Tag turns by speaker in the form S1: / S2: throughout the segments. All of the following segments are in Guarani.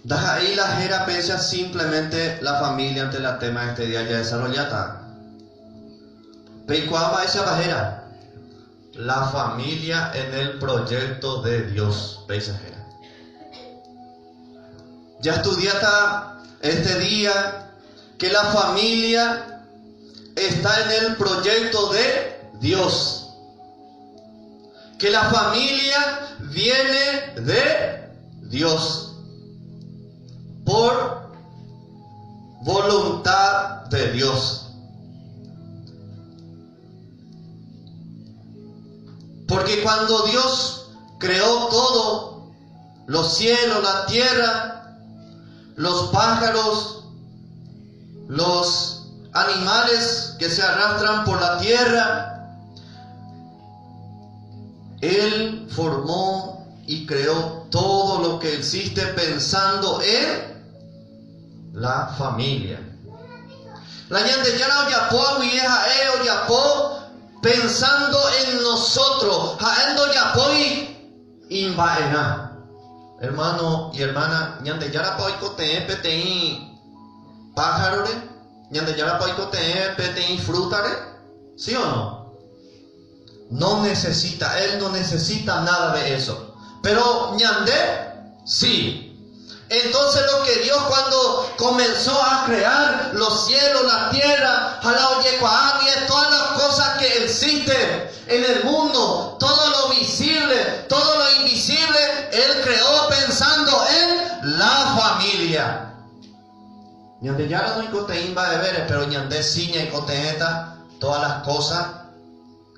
S1: Ndaha'éi la héra péicha simplemente la familia-nte la tema este día jadesarrolláta. Peikuaa mba'éichapa héra? La familia en el proyecto de Dios, péicha héra. Jastudiáta este día que la familia está en el proyecto de Dios. Que la familia viene de Dios. Por voluntad de Dios. Porque cuando Dios creó todo, los cielos, la tierra, los pájaros, los animales que se arrastran por la tierra, Él formó y creó todo lo que existe pensando en la familia. La Ñandejára ojapo aguyje ha'e ojapo pensando en nosotros, ha'e ndojapói imba'erã. Hermano y hermana, Ñandejárapa oikotevẽ peteĩ pájarore? Ñandejárapa oikotevẽ peteĩ frútare? ¿Sí o no? No necesita, él no necesita nada de eso. Pero ñande, sí. Entonces lo que Dios cuando comenzó a crear los cielos, la tierra, ha la ojekuaágui todas las cosas que existen en el mundo, todo lo visible, todo lo invisible, Él creó pensando en la familia. Ñandejára noikotevẽi mba'evére, pero ñande sí ñaikotevẽta todas las cosas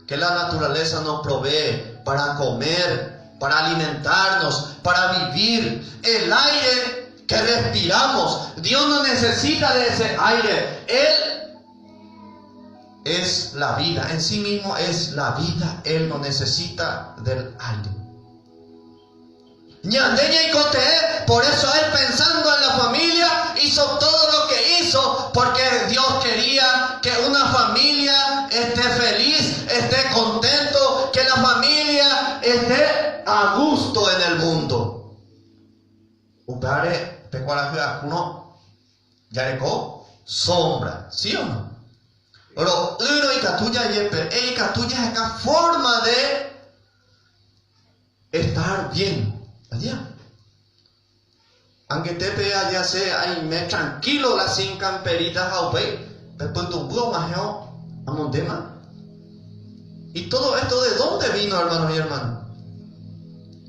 S1: que la naturaleza nos provee para comer, para alimentarnos, para vivir. El aire que respiramos, Dios no necesita de ese aire. Él es la vida, en sí mismo es la vida, Él no necesita del aire. Ñande ñaikotevẽ, por eso él pensando en la familia hizo todo lo que hizo, porque Dios quería que una familia esté feliz, esté contento, que la familia esté a gusto en el mundo. Upévare pe kuarahy akúrõ jareko sombra, sí o no? Ro'ýrõ ikatu jajepe'e, ikatu jaheka forma de Estar bien, aja. Angetépe aja che aime tranquilo la sin camperita ha upéi pe pytũmby og̃uahẽvo amondéma. Y todo esto de dónde vino, hermanos y hermanas?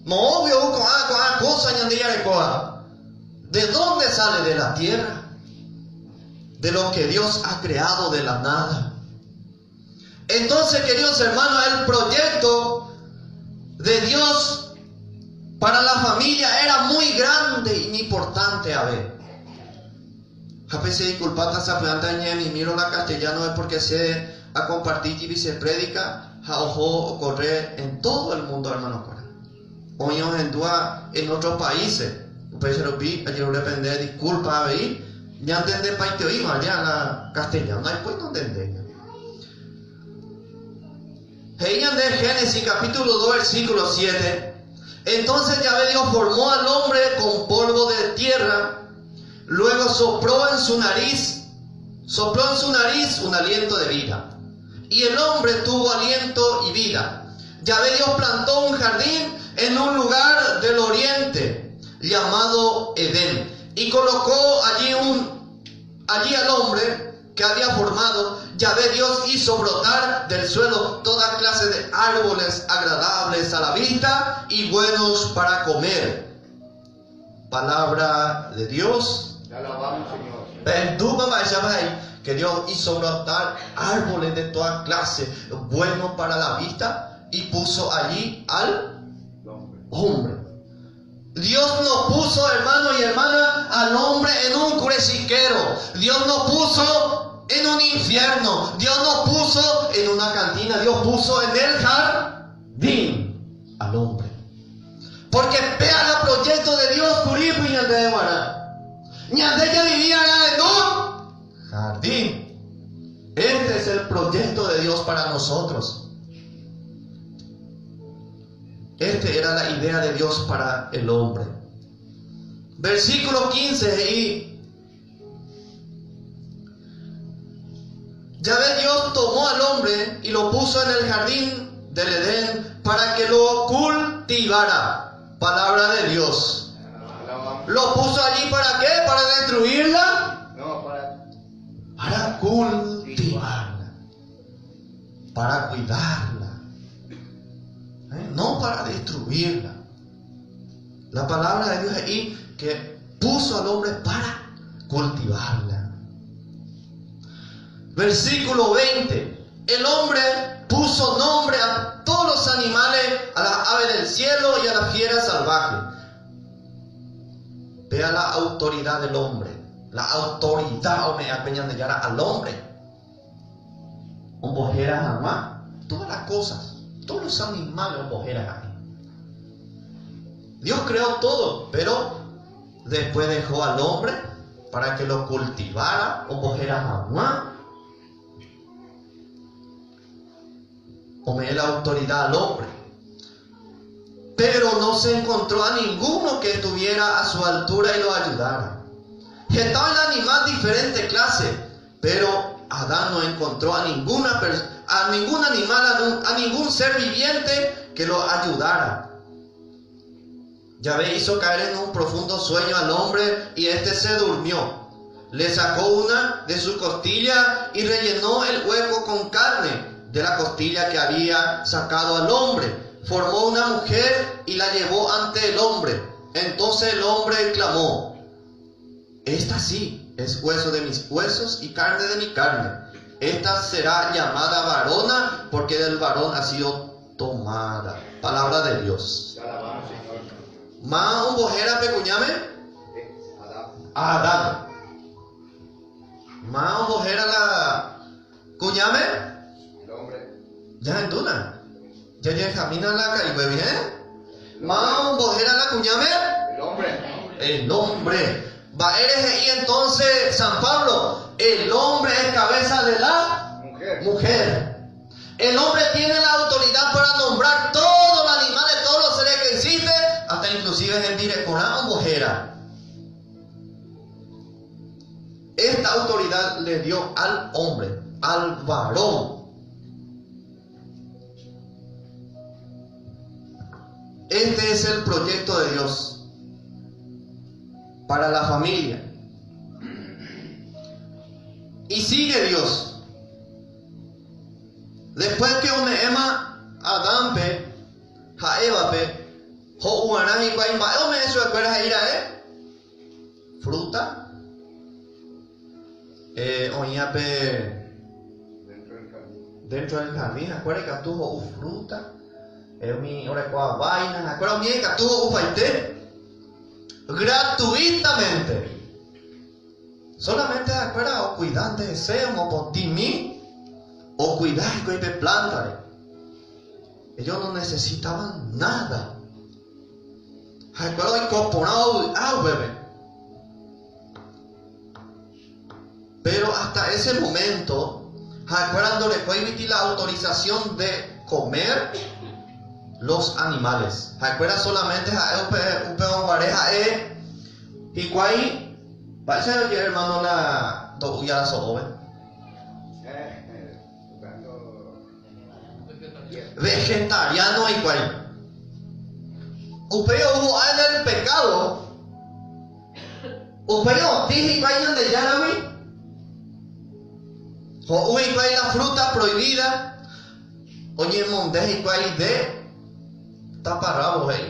S1: Moõgui ou ko'ã ko'ã cosa ñande jarekóva? ¿De dónde sale? De la tierra. De lo que Dios ha creado de la nada. Entonces, queridos hermanos, el proyecto de Dios para la familia era muy grande y importante a ver. Ha pe che disculpáta sapy'ánte añe'ẽmimírõ la castellano es porque che akomparti jepi che prédica ha oho okorre en todo el mundo hermano-kuéra. Oĩ ohendúva en otros países, upéicha rupi ajerure pende disculpa avei, ñantendepaiteoíva ja la castellano, ndaipói nontendéi. He'i ñande Génesis capítulo 2 versículo 7, Entonces Yahvé Dios formó al hombre con polvo de tierra, luego sopló en su nariz, sopló en su nariz un aliento de vida. Y el hombre tuvo aliento y vida. Yahvé Dios plantó un jardín en un lugar del oriente llamado Edén y colocó allí un allí al hombre que había formado. Yahvé Dios hizo brotar del suelo toda clase de árboles agradables a la vista y buenos para comer. Palabra de Dios.
S2: Te alabamos, Señor.
S1: Pehendúpa mba'éichapa he'i que Dios hizo brotar árboles de toda clase, buenos para la vista, y puso allí al hombre. Dios no puso, hermano y hermana, al hombre en un curechiquero. Dios no puso en un infierno. Dios no puso en una cantina. Dios puso en el jardín al hombre. Porque péa la proyecto de Dios kurípy ñandéve guarã. Ñande javivi arã en un jardín. Este es el proyecto de Dios para nosotros. Este era la idea de Dios para el hombre. Versículo 15 he'i, Yahvé Dios tomó al hombre y lo puso en el jardín del Edén para que lo cultivara. Palabra de Dios. ¿Lo puso allí para qué? ¿Para destruirla?
S2: No, para
S1: Para cultivarla. Para cuidarla. ¿Eh? No para destruirla. La palabra de Dios he'i que puso al hombre para cultivarla. Versículo 20. El hombre puso nombre a todos los animales, a las aves del cielo y a las fieras salvajes. Vea la autoridad del hombre. La autoridad ome'ẽ pe Ñandejára al hombre. Ombohéra hag̃ua todas las cosas, todos los animales ombohéra ha'e. Dios creó todo, pero después dejó al hombre para que lo cultivara, ombohéra hag̃ua. Ome'ẽ la autoridad al hombre. Pero no se encontró a ninguno que estuviera a su altura y lo ayudara. Heta oĩ la animal diferente clase, pero Adán no encontró a ninguna a ningún animal, a ningún ser viviente que lo ayudara. Yahvé hizo caer en un profundo sueño al hombre y éste se durmió. Le sacó una de su costilla y rellenó el hueco con carne de la costilla que había sacado al hombre. Formó una mujer y la llevó ante el hombre. Entonces el hombre clamó, Esta sí es hueso de mis huesos y carne de mi carne. Esta será llamada varona porque del varón ha sido tomada. Palabra de Dios. Ma ombohéra pe kuñáme? Adán. Ma ombohéra la kuñáme? Jahendúna. Jajejamína la ka'iguégui, eh? Ma ombohéra la kuñáme? El hombre. Mba'ére he'i entonces San Pablo, El hombre es cabeza de la mujer. El hombre tiene la autoridad para nombrar todos los animales, todos los seres que existen, hasta inclusive hembirekorã ombohéra. Esta autoridad le dio al hombre, al varón. Este es el proyecto de Dios para la familia. Y sigue Dios. Después que ome'ẽma Adánpe ha Évape, ho'uarã hikuái mba'e ome'ẽ chupekuéra he'i ra'e? Fruta. Eh, oĩva pe dentro del jardín, ha'ekuéra ikatu ho'u fruta, eh, umi orekóva vaina, ha'ekuéra umi ikatu ho'upaite gratuitamente. Solamente ha'ekuéra okuidánte hese, omopotĩmi, okuida hikuái pe plántare. Ellos no necesitaban nada. Ha'ekuéra oiko porã ovy'a upépe. Pero hasta ese momento, ha'ekuéra ndorekóiguiti la autorización de comer los animales. Ha'ekuéra solamente ha'e upe upéva guare ha'e hikuái mba'éicha oje'e hermano la ndo'úi ára so'ópe. Vegetariano hikuái. Upéi ou ho'a en el pecado. Upéi otĩ hikuái Ñandejáragui. Ho'u hikuái la fruta prohibida. Oñemonde hikuái de taparrabo he'i.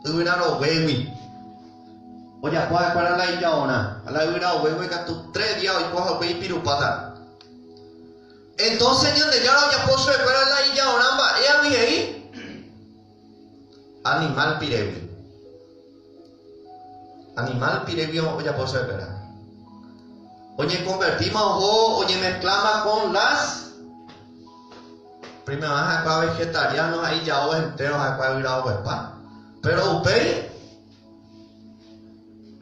S1: Yvyra roguégui. Ojapo ha'ekuéra la ijaorã. Ha la yvyra roguégui katu tres día oiko ha upéi ipirupáta. Entonces Ñandejára ojapo chupekuéra la ijaorã mba'éagui he'i animal pirégui. Animal pirégui ojapo chupekuéra. Oñekonvertíma oho oñemezcláma con las Primerorã ha'ekuaa vegetariano ha ijao entero ha'ekuaa yvyra oguepa. Péro upéi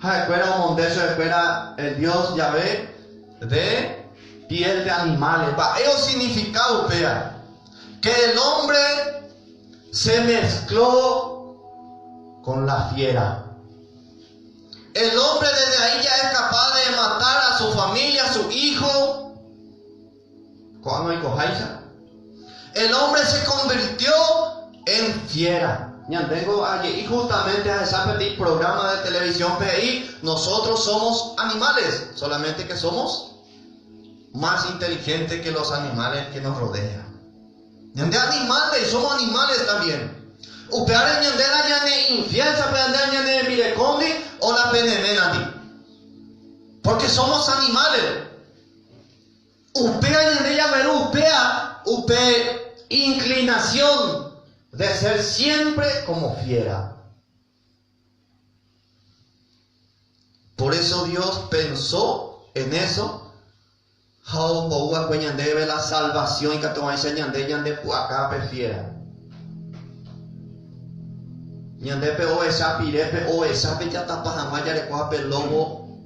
S1: ha'ekuéra omonde chupekuéra el dios Yahvé de piel de animales. Mba'e osignifika upéva? Que el hombre se mezcló con la fiera. oikoháicha. El hombre se convirtió en fiera. Ñandéngo aje'i justamente ahecha peteĩ programa de televisión-pe he'i, Nosotros somos animales, solamente que somos más inteligentes que los animales que nos rodean. Ñande animales, somos animales también. Upévare ñande la ñane infiel sapy'ánte ñane rembirekóndi o la pene ménandi. Porque somos animales. Upéva ñande jagueru upéva upe inclinación de ser siempre como fiera. Por eso Dios pensó en eso ha ombou va'ekue ñandéve la salvación ikatuva'erãicha ñande ñandepu'aka pe fiera. Ñande pe ovecha pirépe ovechápe jatapa hag̃ua jarekóva pe lobo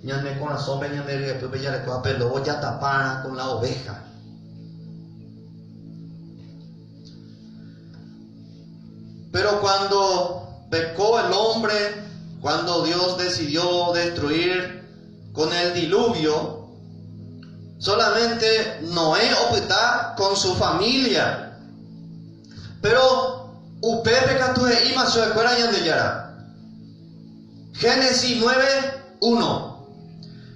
S1: ñane korasõpe ñande ryepýpe jarekóva pe lobo jatapárã con la oveja. Pero cuando pecó el hombre, cuando Dios decidió destruir con el diluvio, solamente Noé opyta con su familia. Pero upépe katu he'íma chupekuéra Ñandejára. Génesis 9, 1.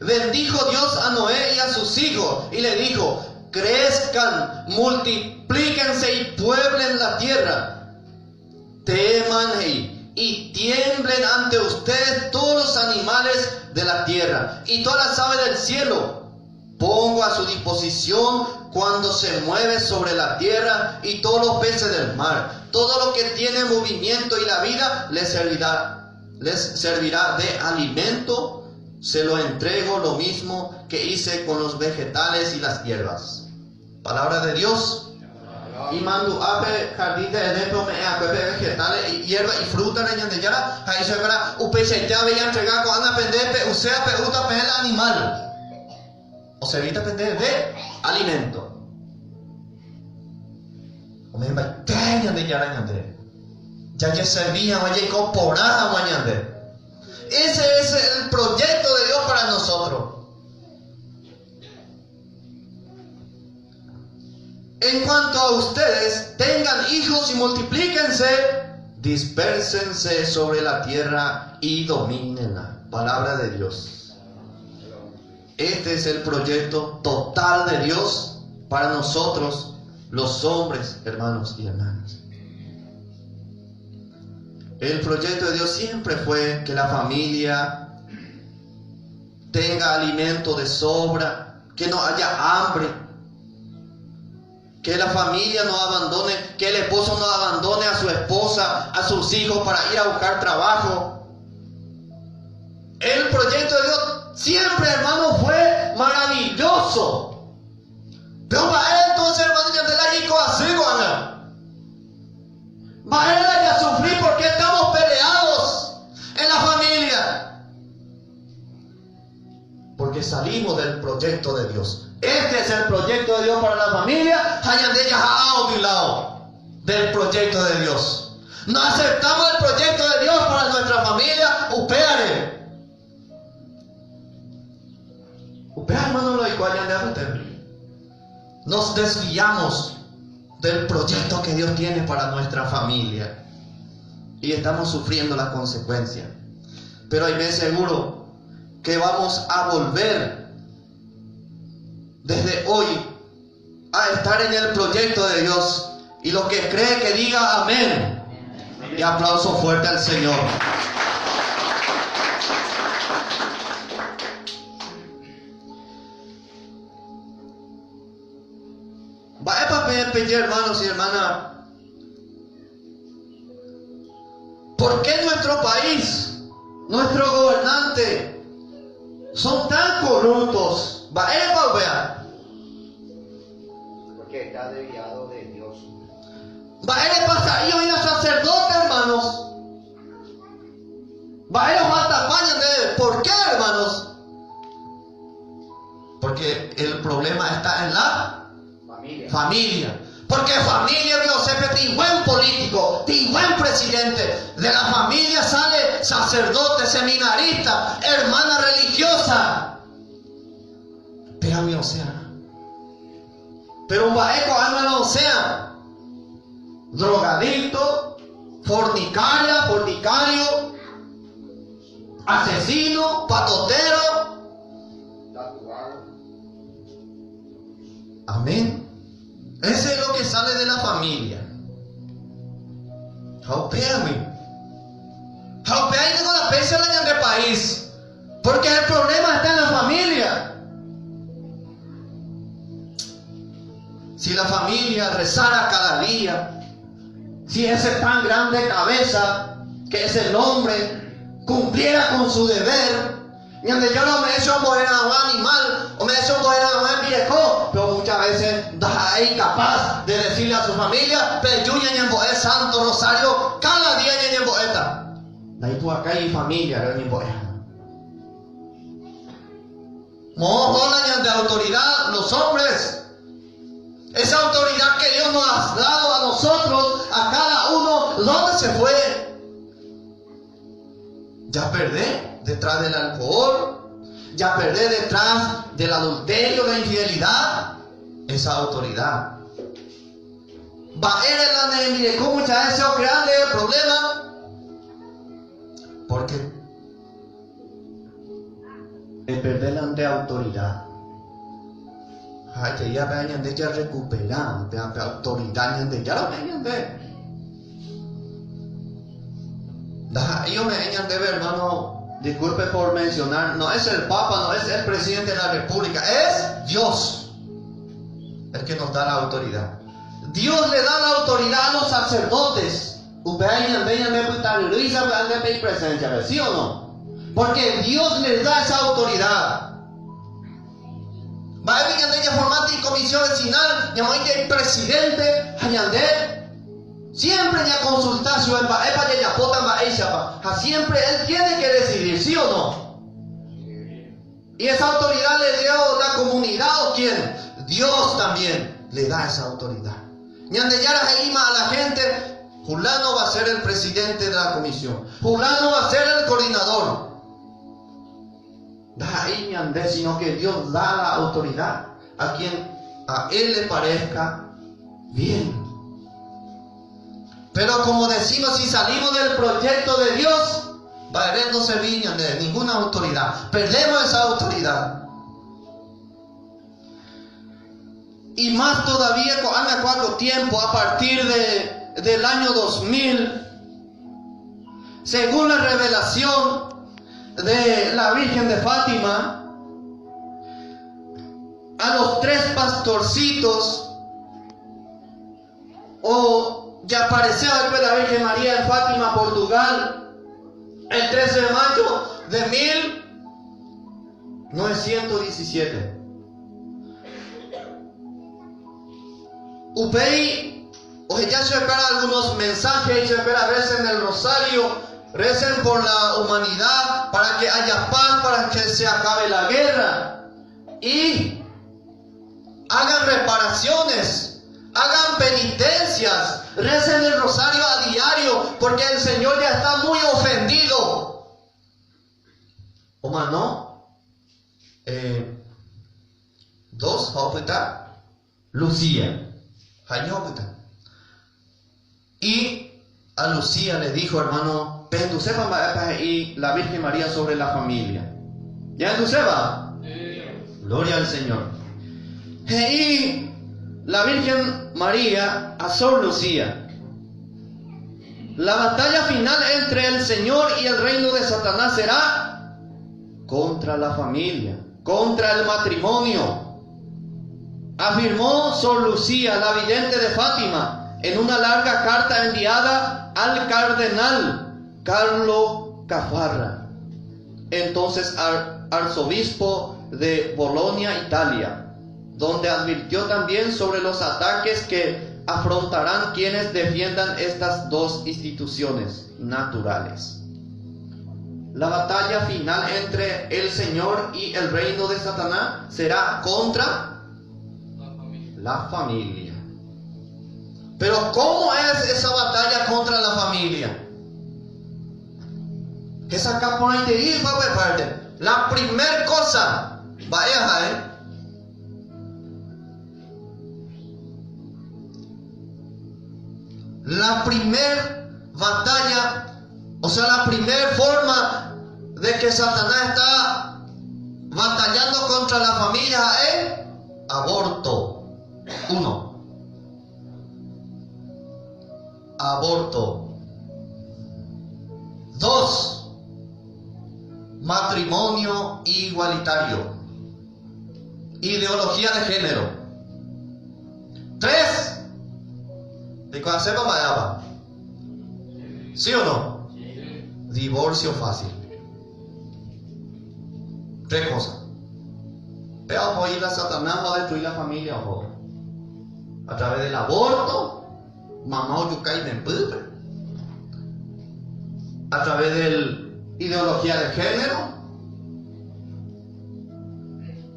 S1: Bendijo Dios a Noé y a sus hijos y le dijo, Crezcan, multiplíquense y pueblen la tierra. Teman, he'i, y tiemblen ante ustedes todos los animales de la tierra y todas las aves del cielo. Pongo a su disposición cuando se mueve sobre la tierra y todos los peces del mar. Todo lo que tiene movimiento y la vida les servirá, les servirá de alimento. Se lo entrego lo mismo que hice con los vegetales y las hierbas. Palabra de Dios. Imandu'a pe jardín de Edénpe ome'ẽ akue pe vegetales, hierba y fruta re Ñandejára, ha he'i chupekuéra, Upeichaite avei antrega ko'ág̃a pende pe'uséva pe'úta peẽ la animal. Oservíta pende de alimento. Ome'ẽmbaite Ñandejára ñandéve. Jajeservi hag̃ua, jaiko porã hag̃ua ñande. Ese es el proyecto de Dios para nosotros. En cuanto a ustedes, tengan hijos y multiplíquense, dispérsense sobre la tierra y domínenla. Palabra de Dios. Este es el proyecto total de Dios para nosotros, los hombres, hermanos y hermanas. El proyecto de Dios siempre fue que la familia tenga alimento de sobra, que no haya hambre, que la familia no abandone, que el esposo no abandone a su esposa, a sus hijos para ir a buscar trabajo. El proyecto de Dios siempre, hermano, fue maravilloso. Pero mba'e entonces, hermano, ñande la jaiko asy ko'ág̃a. Mba'ére la jasufri porque estamos peleados en la familia. Porque salimos del proyecto de Dios. Este es el proyecto de Dios para la familia ha ñande jaha otro lado del proyecto de Dios. No aceptamos el proyecto de Dios para nuestra familia, upévare. Upéva hermano lo oikuaa ñande apytépe. Nos desviamos del proyecto que Dios tiene para nuestra familia y estamos sufriendo las consecuencias. Pero aime seguro que vamos a volver desde hoy a estar en el proyecto de Dios. Y lo que cree que diga amén. Y aplauso fuerte al Señor. Mba'épa peẽ peje hermanos y hermana? ¿Por qué nuestro país, nuestro gobernante son tan corruptos? Mba'épa upéva?
S2: Porque está desviado de Dios.
S1: Mba'érepa sa'i oĩva sacerdote, hermanos? Mba'ére ofaltapa ñandéve? ¿Por qué, hermanos? Porque el problema está en la familia. Porque familia osẽ peteĩ buen político, peteĩ buen presidente. De la familia sale sacerdote, seminarista, hermana religiosa. Péami osẽarã. Péro mba'e ko'ág̃a rosẽa? Drogadicto, fornicaria, fornicario, asesino, patotero.
S2: Tatuado.
S1: Amén. Ese es lo que sale de la familia. Ha upéagui. Ha upéa ningo la péicha la ñande país. Porque el problema está en la familia. Si la familia rezara cada día, si ese tan grande cabeza, que es el hombre, cumpliera con su deber, Ñandejára ome'ẽ che ombo'e hag̃ua animal, ome'ẽ che ombo'e hag̃ua hembireko, pero muchas veces ndaha'éi capaz de decirle a su familia, Peju ñañembo'e Santo Rosario cada día ñañembo'éta. Ndaipu'akái ifamíliare oñembo'e hag̃ua. Moõ hóla ñande autoridad, los hombres. Esa autoridad que Dios nos ha dado a nosotros, a cada uno, ¿dónde se fue? Japerde detrás del alcohol, japerde detrás del adulterio, la infidelidad, esa autoridad. Mba'ére la ne rembireko muchas veces ocrea ndéve problema? Porque eperde la nde autoridad. Ha jey avei ñande jarrecupera pe autoridad Ñandejára ome'ẽ ñande. Ndaha'éi ome'ẽ ñandéve hermano, disculpe por mencionar, no es el Papa, no es el presidente de la República, es Dios el que nos da la autoridad. Dios le da la autoridad a los sacerdotes. Upéva ñande ñande pytaryrýi sapy'ánte pe ipresencia-pe, ¿sí o no? Porque Dios les da esa autoridad. Mba'égui ñande ñaformánte icomisión vecinal, ñamoĩnte ipresidente ha ñande siempre ñaconsulta chupe mba'épa jajapóta mba'éichapa ha siempre él tiene que decidir, ¿sí o no? Y esa autoridad le dio la comunidad o quién? Dios también le da esa autoridad. Ñandejára he'íma a la gente, Fulano va a ser el presidente de la comisión, fulano va a ser el coordinador. Ndaha'éi ñande, sino que Dios da la autoridad a quien a él le parezca bien. Pero como decimos, si salimos del proyecto de Dios, mba'eve ndoservíi ñande, ninguna autoridad. Perdemos esa autoridad. Y más todavía ko'ág̃a cuatro tiempo, a partir de, del año 2000, según la revelación de la Virgen de Fátima, a los tres pastorcitos o ya apareció después la Virgen María en Fátima, Portugal, el 13 de mayo de 1917. Upéi oheja chupekuéra algunos mensajes, he'i chupekuéra recen el rosario, recen por la humanidad para que haya paz, para que se acabe la guerra y hagan reparaciones, hagan penitencias, recen el rosario a diario porque el Señor ya está muy ofendido. Omano dos ha opyta Lucía. Ha'eño opyta. Y a Lucía le dijo, hermano, pehendusépa mba'épa he'i la Virgen María sobre la familia. Ñahendusépa? Gloria al Señor. He'i la Virgen María a Sor Lucía, La batalla final entre el Señor y el reino de Satanás será contra la familia, contra el matrimonio. Afirmó Sor Lucía, la vidente de Fátima, en una larga carta enviada al cardenal Carlo Caffarra, entonces arzobispo de Bolonia, Italia, donde advirtió también sobre los ataques que afrontarán quienes defiendan estas dos instituciones naturales. La batalla final entre el Señor y el reino de Satanás será contra la familia. Pero ¿cómo es esa batalla contra la familia? Hesakã porãiterei upe parte. La primer cosa, mba'e ha'e? La primer batalla, o sea, la primer forma de que Satanás está batallando contra la familia ha'e aborto. Uno. Aborto. Dos. Matrimonio igualitario. Ideología de género. Tres. Peikuaasépa mba'épa? Sí o no? Divorcio fácil. Tres cosas. Péva oho la Satanás ha odestrui la familia oho. A través del aborto, mamá ojuka imembýpe. A través del ideología de género.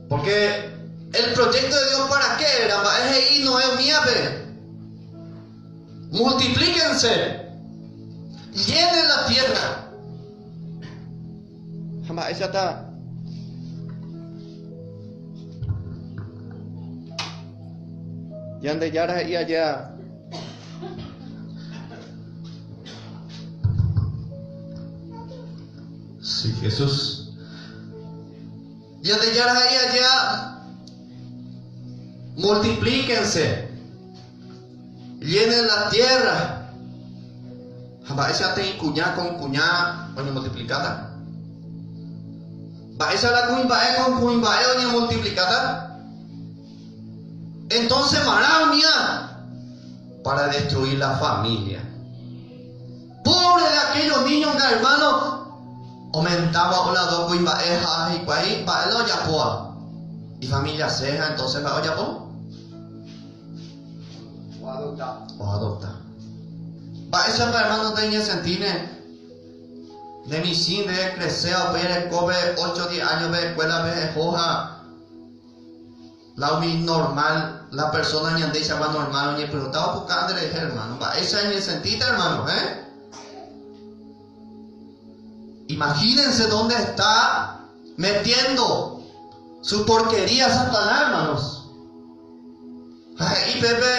S1: Porque el proyecto de Dios para qué era? Mba'e he'i Noé umíape? Multiplíquense, llenen la tierra. Ha mba'éichata Ñandejára he'i aja Sí, Jesús. Ñandejára he'i aja, Multiplíquense, llenen la tierra. Ha mba'éicha teĩ kuña con kuña oñemultiplikáta? Mba'éicha la kuimba'e con kuimba'e oñemultiplikáta? Entonces marã umía para destruir la familia. Pobre de aquellos niños nga hermano omentáva ola do kuimba'e ha hikuái mba'e la ojapóva. Ifamilia séha entonces mba'e ojapo?
S2: Oadopta.
S1: Oadopta. Mba'éichapa hermano nde ñesentíne ne michĩ nde crecéva upéi erekópe ocho diez años pe escuela-pe eho ha La umi normal, la persona ñandeichagua normal oñepyrũta opuka nde rehe hermano. Mba'éicha eñesentíta hermano, eh? Imagínense dónde está metiendo su porquería Satanás, hermanos. Ha he'i pépe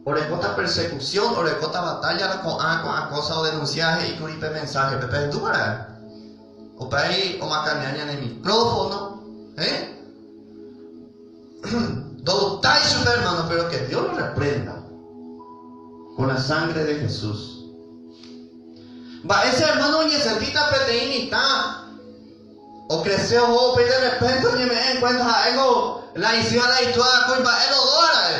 S1: orekóta persecución, orekóta batalla la ko'ã ko'ã cosa odenuncia he'i kuri pe mensaje pe pehendúva ra'e. Upéi omakanea ñane micrófono, eh? Ndogustái chupe hermano, pero que Dios lo reprenda con la sangre de Jesús. Mba'éicha hermano oñesentíta peteĩ mitã okrese ohóvo upéi de repente oñeme'ẽ en cuenta ha'éngo la isy ha la itúa kuimba'e los dos ra'e.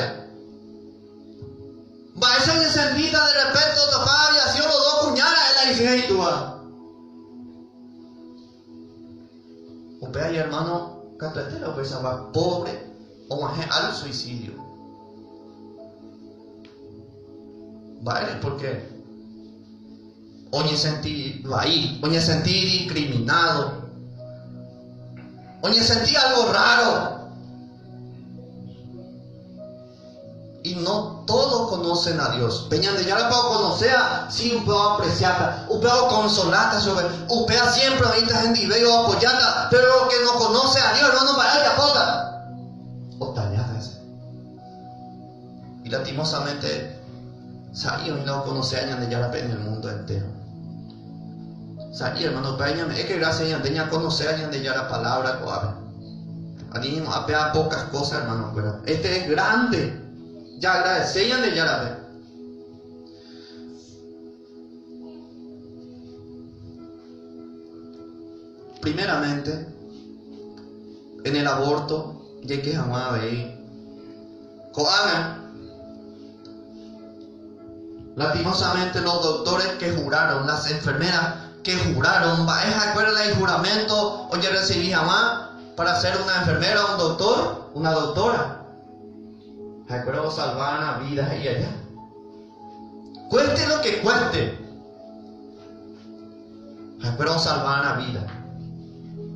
S1: Mba'éicha oñesentíta de repente otopa aviación los dos kuña ra'e la isy ha itúa. Upe aja hermano katuete la upeichagua pobre og̃uahẽ al suicidio. Mba'ére? Porque oñesenti vai, oñesenti discriminado, oñesenti algo raro. Y no todos conocen a Dios. Pe Ñandejárape okonosea, si upéva oapresiáta, upéva okonsoláta chupe, upéva siémpre oĩta hendive y oapoyáta, péro lo ke no konoce a Dios hermano mba'e ojapóta? Otañáta hese. Y lastimosamente sa'i oĩ la okonosea Ñandejárape en el mundo entero. Sa'i hermano, upéva ñame'ẽke gracia ñande ñakonosea Ñandejára palabra ko'ápe. Ani ñaimo'ã péva pocas cosas hermano kuéra. Este es grande. Jaagradece Ñandejárape. Primeramente, en el aborto jaike hag̃ua avei ko'ág̃a lastimosamente los doctores que juraron, las enfermeras que juraron, mba'e ha'ekuéra la ijuramento ojerrecibi hag̃ua para ser una enfermera, un doctor, una doctora. Ha'ekuéra osalva vida he'i aja. Cueste lo que cueste. Ha'ekuéra osalva vida.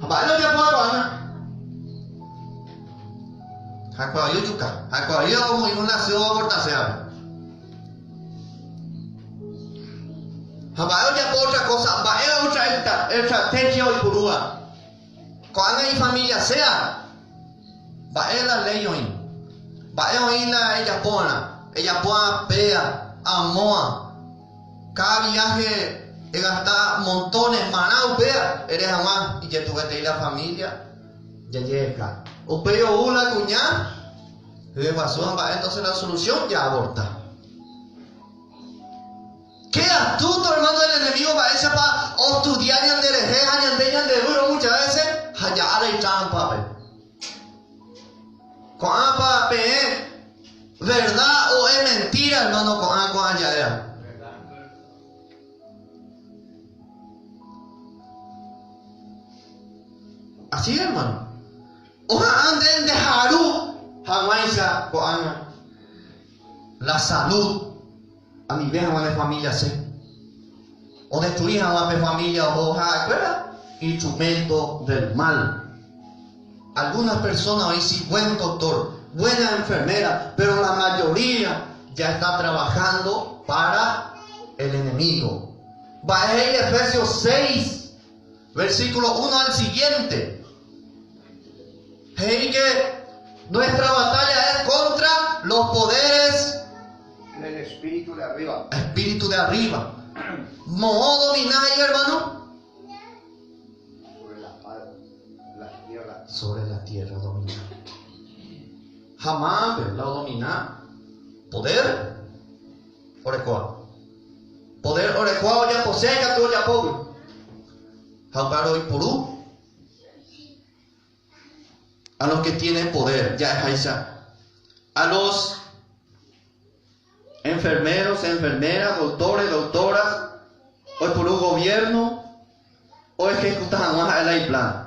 S1: Ha mba'e la ojapo ko'ág̃a? Ha'ekuéra voi ojuka. Ha'ekuéra voi omoirũ la sy oabortasévape. Ha mba'e ojapo otra cosa, mba'e otra estrategia oipurúva. Ko'ág̃a ifamilia sea, mba'e la ley oĩ. Mba'e oĩ la ejapóva'erã. Ejapóva péa. Amóa. Cada viaje egasta montones marã upéva ere hag̃ua ijetu'uetei la familia jajeheka. Upéi ou la kuña hyeguasu ha mba'e entonces la solución jaavorta. Qué astuto hermano el enemigo mba'éichapa ostudia ñanderehe ha ñande ñandevýro muchas veces ha ja'a la itrámpape. Ko'ãpa peẽ verdad o es mentira hermano ko'ã ko'ã ja'éva. Así hermano. Oha'ã nde ndeharu hag̃uáicha ko'ág̃a la salud anive hag̃ua ne familia se. Odestrui hag̃ua pe familia oho ha'ekuéra instrumento del mal. Algunas personas oĩ si buen doctor, buena enfermera, pero la mayoría ya está trabajando para el enemigo. Mba'e he'i Efesios 6, versículo 1 al siguiente. He'i que nuestra batalla es contra los poderes
S2: del espíritu de arriba.
S1: Espíritu de arriba. Moõ domina he'i hermano?
S2: Sobre la, la tierra.
S1: Sobre la tierra domina. Jamás la domina poder orekóva. Poder orekóva ojapose ikatu ojapógui. Ha upéva roipuru a los que tienen poder, ja'eháicha. A los enfermeros, enfermeras, doctores, doctoras, oipuru gobierno oejecuta hag̃ua ha'e la iplan.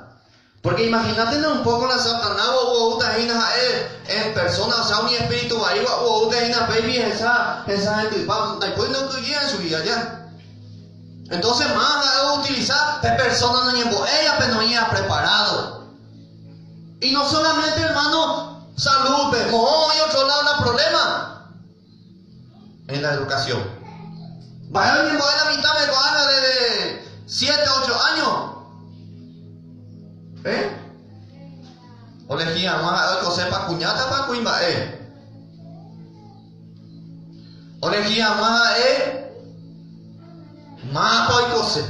S1: Porque imaginátene un poco la Satanás oúta hína ha'e en persona, o sea, umi espíritu vaíva oúta hína péipi hesa, hesa hendypa, ndaipóri ndokyhyjéi chugui aja. Entonces más ha'e outiliza pe persona noñembo'éiva pe noĩva preparado. Y no solamente hermano salud-pe, moõ oĩ otro lado la problema? En la educación. Mba'e oñembo'e la mitãme ko'ág̃a desde 7, 8 años? Eh? Olegi hag̃ua ha'e oikosépa kuñátapa kuimba'e. Olegi hag̃ua ha'e mávapa oikose.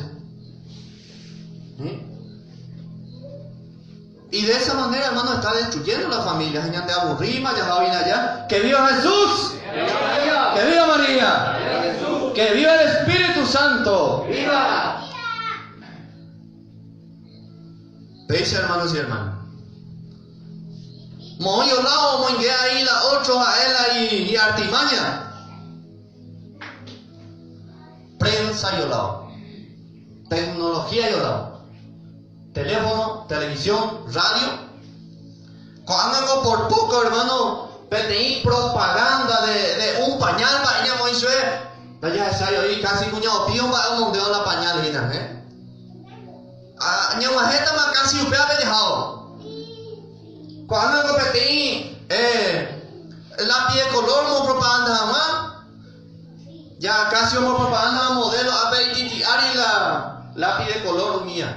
S1: Y de esa manera, hermano, está destruyendo la familia. Ha ñande aburríma, jaha oĩna allá. ¡Que viva Jesús! ¡Que viva María! ¡Que viva el Espíritu Santo!
S2: ¡Viva!
S1: Péicha, hermanos y hermanas. Moõi olao omoinge ahí la otro ha'e la hi'artimaña. Prensa iolao. Tecnología iolao. Teléfono, televisión, radio. Ko'ág̃ango por poco, hermano, peteĩ propaganda de, de un pañal mba'e ñamoĩ chue. Ndajahechái oĩ casi kuña opío mba'e omondéva la pañal hína, eh? Ah, ñag̃uahẽtama casi upévape jahávo. Ko'ág̃ango peteĩ eh, lápiz de color omopropaganda hag̃ua, Ja casi omopropaganda modelo ápe ititi ári la lápiz de color umía.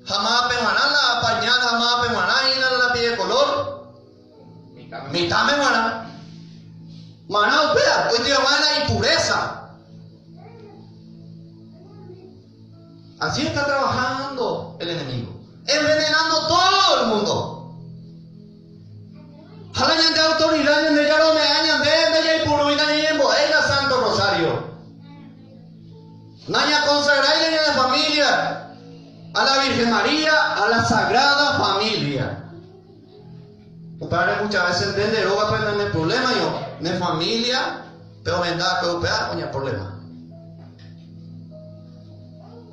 S1: Ha mávape g̃uarã la pañal ha mávape g̃uarã hína la lápiz de color? Mitãme g̃uarã. Marã upéva, oity hag̃ua la impureza. Así está trabajando el enemigo, envenenando todo el mundo. Ha la ñande autoridad Ñandejára ome'ẽ ñande ndajaipurúi nañañembo'éi la Santo Rosario. Nañakonsagrái la ñane familia a la Virgen María, a la Sagrada Familia. Upévare muchas veces nde nde rógape nane problema yo, ne familia pe omenda va'ekue upéva oñaproblema.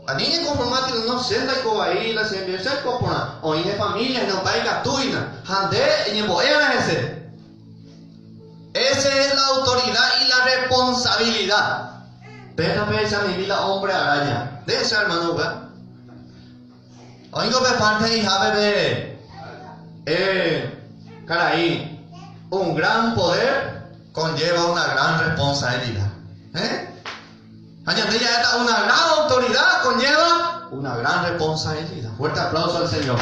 S1: Ani ñekonformáti no che ndaiko vai la che rembiapo, che aiko porã, oĩ ne familia hína upéva ikatu hína, ha nde eñembo'éva'erã hese. Ese es la autoridad y la responsabilidad. Péina pehechamimi la hombre araña. Nde ehecha hermano upéva. Oĩngo pe parte he'ihápe pe eh, karai, un gran poder conlleva una gran responsabilidad. Eh? Ha ñande ja'éta una gran autoridad conlleva una gran responsabilidad. Fuerte aplauso al Señor.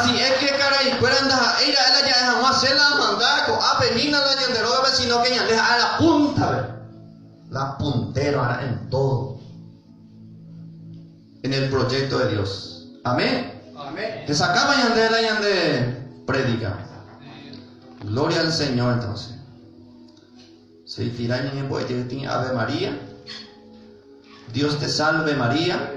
S1: Ha si es que karaikuéra ndaha'éi ra'e la ja'e hag̃ua che la amanda ko'ápe hína la ñande rógape sino que ñande ha'e la púntape, la puntero arã en todo en el proyecto de Dios. Amén.
S2: Amén.
S1: Hesakãpa ñande la ñande prédica. Gloria al Señor entonces. Seitira ñañembo'e jeýtĩ Ave María. Dios te salve María,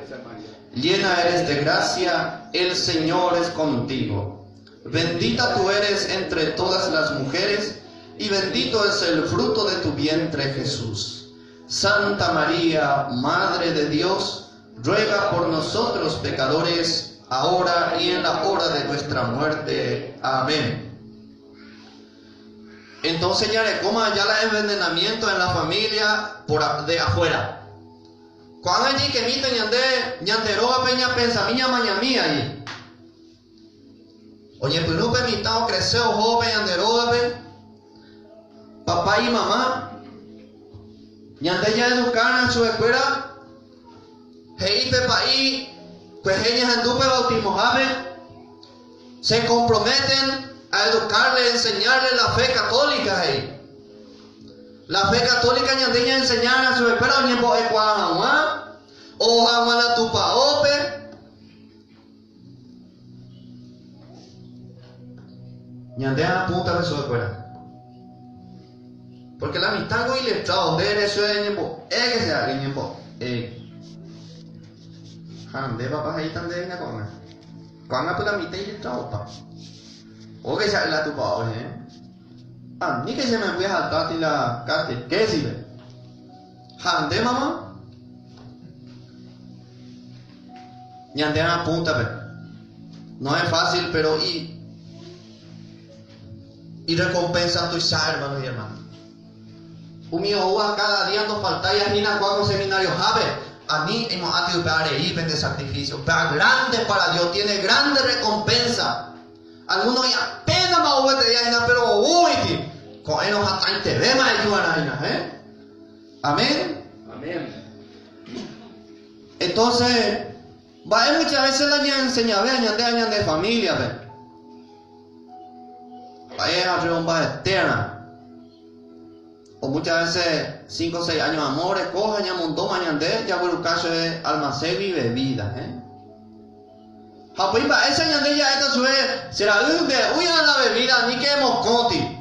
S1: llena eres de gracia, el Señor es contigo. Bendita tú eres entre todas las mujeres, y bendito es el fruto de tu vientre Jesús. Santa María, Madre de Dios, ruega por nosotros pecadores, ahora y en la hora de nuestra muerte. Amén. Entonces jarekóma aja la envenenamiento en la familia por de afuera. Ko'ág̃a jaikemíta ñande ñande rógape ñapensami ñamañami allí. Oñepyrũ pe mitã okrese ohóvo pe ñande rógape, papá y mamá, ñande jaedukána chupekuéra, he'i pe pa'i kuehe ñahendu pe bautismohápe, Se comprometen a educarle, enseñarle la fe católica, he'i. La fe católica ñande ñaenseñána chupekuéra oñembo'ekuaa hag̃ua, oho hag̃ua la tupaópe. Ñande apúntame chupekuéra. Porque la mitãngo iletrado, nde ere chupe eñembo'éke che ra'y, eñembo'e. Ha nde papá he'íta ndéve hína ko'ág̃a. Ko'ág̃a pe la mitã iletradopa. Óke che la tupao heẽ. Aníke che memby ahatáti la catequesis-pe. Ha nde mama? Ñande apúntape. No es fácil, pero y y recompensa tuicha, hermano y hermana. Umi oúva cada día ndofaltái hína kua ko seminariohápe, ani emo'ãti upe arei pende sacrificio. Upéva grande para Dios, tiene grande recompensa. Algunos apenas ou gueteri hína, pero oúiti. Ko'ẽrõ hatãitevéma ejuarã hína, eh? Amén.
S2: Amén.
S1: Entonces, mba'e muchas veces la ñaenseñave a ñande a ñande familia-pe. Mba'e arreomba eterna. O muchas veces 5 o 6 años amores, coja ñamondóma ñande, jagueruka che almacén y bebida, eh? Ha upéi mba'éicha ñande ja'éta chupe che ra'y nde'úi la bebida ni que mokõti.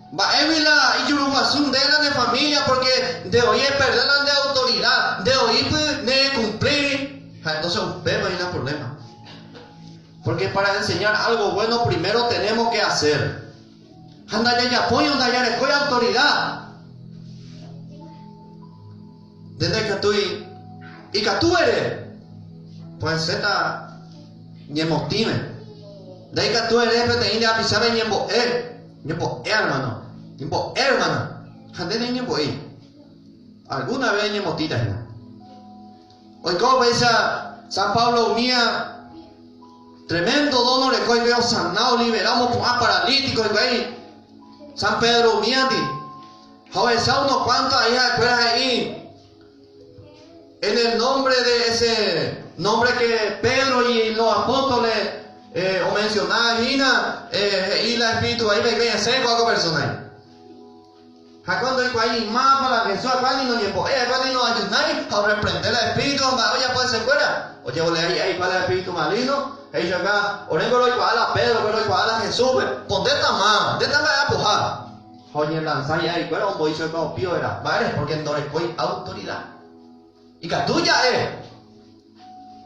S1: Mba'égui la ijuruguasu nde la ne familia porque nde oí perder la nde autoridad, nde oípy ne cumplir. Ha entonces upéva hína problema. Porque para enseñar algo bueno primero tenemos que hacer. Ha ndajajapói ndajarekói autoridad. Nde ndaikatúi ikatu ere puede ñemotĩme. Ndaikatu ere peteĩ nde apichápe ñembo'e. Ñembo'e hermano. Ñembo'e hermana. Ha nde neñembo'éi. Alguna vez ñemotĩta hína. Oiko upéicha San Pablo umía tremendo don oreko hikuái osana olibera omopu'ã paralítico hikuái San Pedro umíandi. Ha ohecha unos cuantos ahí ha'ekuéra he'i en el nombre de ese nombre que Pedro y los apóstoles o mencionaba hína he'i la espíritu ahí pe esẽ ko'ã persona ahí. Ha cuando hikuái mapa la Jesús akuái ni noñembo'e akuái ni noayunái ha oreprende la espíritu mba'e ojapo hesekuéra. Ojevole ahí ahí la espíritu maligno he'i acá oréngo roikuaa la Pedro pero roikuaa la Jesús po ndéta ma ndéta mba'e apoha. Ha oñelanza hi'arikuéra omboi chupe opío era. Mba'ére porque ndorekói autoridad. Ikatu ja'e.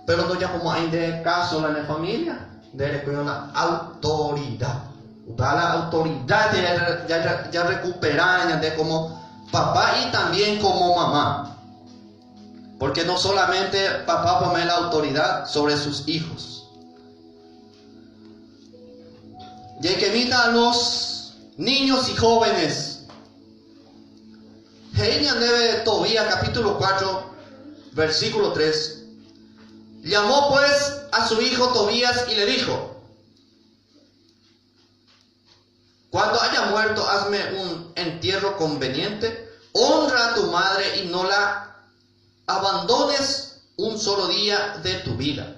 S1: Pero ndojapomo'ãi nde caso la ne familia, nderekói la autoridad. Upéva la autoridad ya, ya, ya recupera ñande como papá y también como mamá. Porque no solamente papá pone la autoridad sobre sus hijos. Y que evita a los niños y jóvenes. He'i ñandéve Tobías capítulo 4, versículo 3. Llamó pues a su hijo Tobías y le dijo, Cuando haya muerto, hazme un entierro conveniente, honra a tu madre y no la abandones un solo día de tu vida.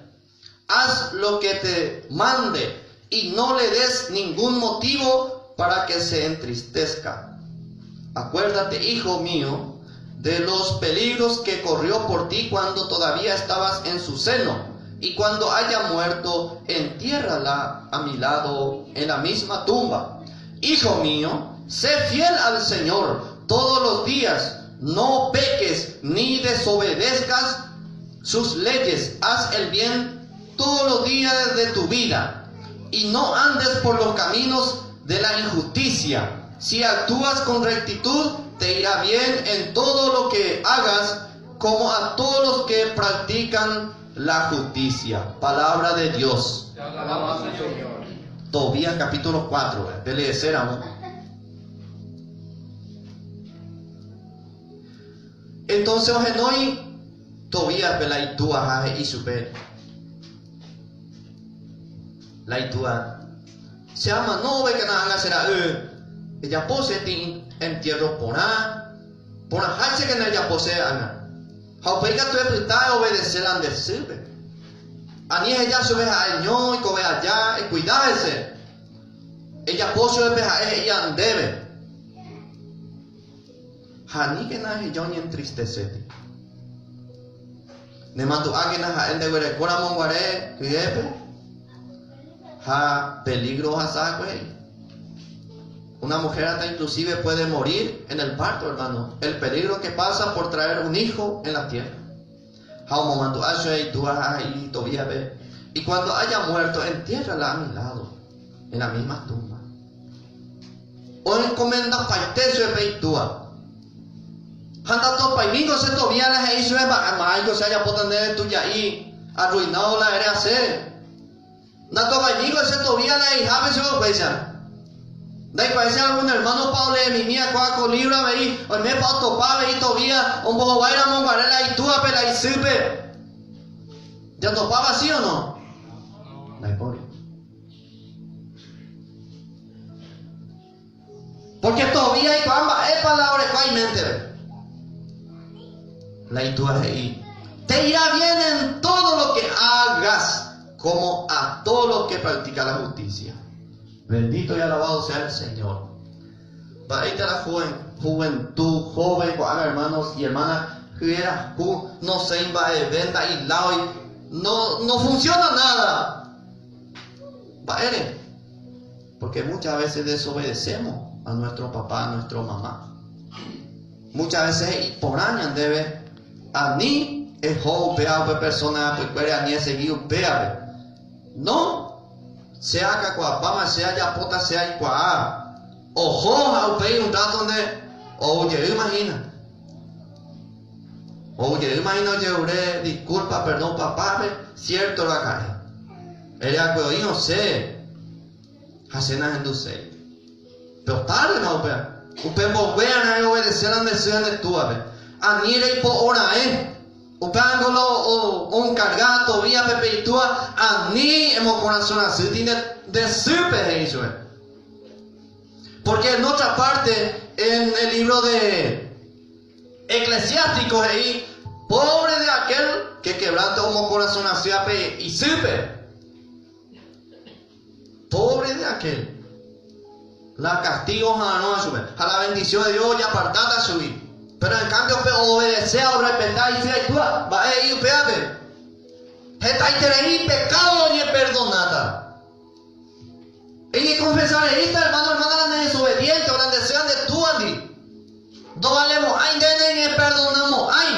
S1: Haz lo que te mande y no le des ningún motivo para que se entristezca. Acuérdate, hijo mío, de los peligros que corrió por ti cuando todavía estabas en su seno, y cuando haya muerto, entiérrala a mi lado en la misma tumba. Hijo mío, sé fiel al Señor todos los días, no peques ni desobedezcas sus leyes, haz el bien todos los días de tu vida y no andes por los caminos de la injusticia. Si actúas con rectitud, te irá bien en todo lo que hagas, como a todos los que practican la justicia. Palabra de Dios.
S2: Te alabamos, Señor.
S1: Tobías capítulo 4, peleeséramo. Entonces ohenói Tobíaspe la itúa ha he'i chupe la itúa, Che amanóve kena ág̃a che ra'y, ejapo che tĩ entierro porã, porãháicha kena ejapo che ág̃a. Ha upéi katu epyta eobedese la nde sýpe. Ani eheja chupe ha'eño oikove aja, ekuida hese. Ejapo chupe pe ha'e he'íva ndéve. Ha aníkena eheja oñentristeséti. Nemandu'ákena ha'e ndeguerekóramo guare hyépe ha peligro ohasa hague he'i. Una mujer hasta inclusive puede morir en el parto, hermano. El peligro que pasa por traer un hijo en la tierra. Ha omomandu'a chupe itúa ha he'i Tobíaspe, Y cuando haya muerto, entiérrala a mi lado, en la misma tumba. Oenkomendapaite chupe itúa. Ha ndatopaimingo che Tobías la he'i chupe, Mba'e máiko che ajapóta ndéve tuja'i arruinado la ere ase. Ndatopaimingo che Tobías la he'ihápe chupe upéicha. Ndaikuaái che algún hermano pa oleemimi akua ko libro avei, oimépa otopa avei Tobías ombohovái ramo guare la itúape la isýpe. Jatopápa sí o no? Ndaipóri. Pórke Tobías aikuaa mba'épa la oreko iméntepe. La itúa he'i, Te irá bien en todo lo que hagas, como a todos los que practican la justicia. Bendito y alabado sea el Señor. Mba'éicha la juventud, joven, ko'ág̃a hermanos y hermanas, hyeraku, nosẽi mba'eve, nda'iláoi, no, no funciona nada. Mba'ére? Porque muchas veces desobedecemos a nuestro papá, a nuestro mamá. Muchas veces he'i porã ñandéve ani eho upéva upe persona apykuére, ani esegi upévape. No, che akakuaapáma, che ajapóta, che aikuaa. Oho ha upéi un rato nde ou jeýma hína. Ou jeýma hína ojeure disculpa, perdón papápe, cierto raka'e. Ere akue oĩ osẽ ha che nahenduséi. Péro tárdema upéva. Upe mboyve arã eobedese la nde sy ha nde túvape. Ani reipo'o raẽ. Upéva ningo la oenkarga Tobíaspe pe itúva, ani emokorasõ rasýti nde sýpe, he'i chupe. Porque en otra parte, en el libro de Eclesiástico he'i, Pobre de aquel que quebrante omokorasõ rasýva pe isýpe. Pobre de aquel. La castigo oha'arõva chupe, ha la bendición de Dios ojapartáta chugui. Pero en cambio pe oobedece ha orrespeta isy ha itúa, mba'e he'i upévape? Hetaiterei pecado oñeperdonáta. Eñekonfesa reíta hermano, hermana la nde desobediente o la nde sy ha nde túandi. Ndovalemo'ãi nde neñeperdonamo'ãi.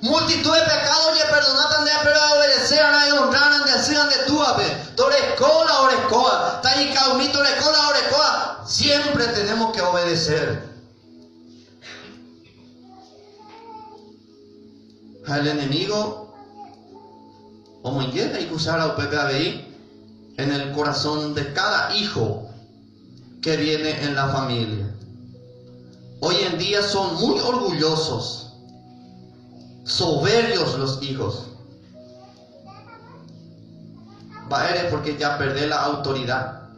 S1: Multitud de pecado oñeperdonáta ndéve péro eobedece va'erã ehonra va'erã nde sy ha nde túvape. Toreko la orekóva, ta'ika'umi toreko la orekóva, siempre tenemos que obedecer. Ha el enemigo omoingéta ikuchára upépe avei en el corazón de cada hijo que viene en la familia. Hoy en día son muy orgullosos, soberbios los hijos. Mba'ére? Porque ya perde la autoridad.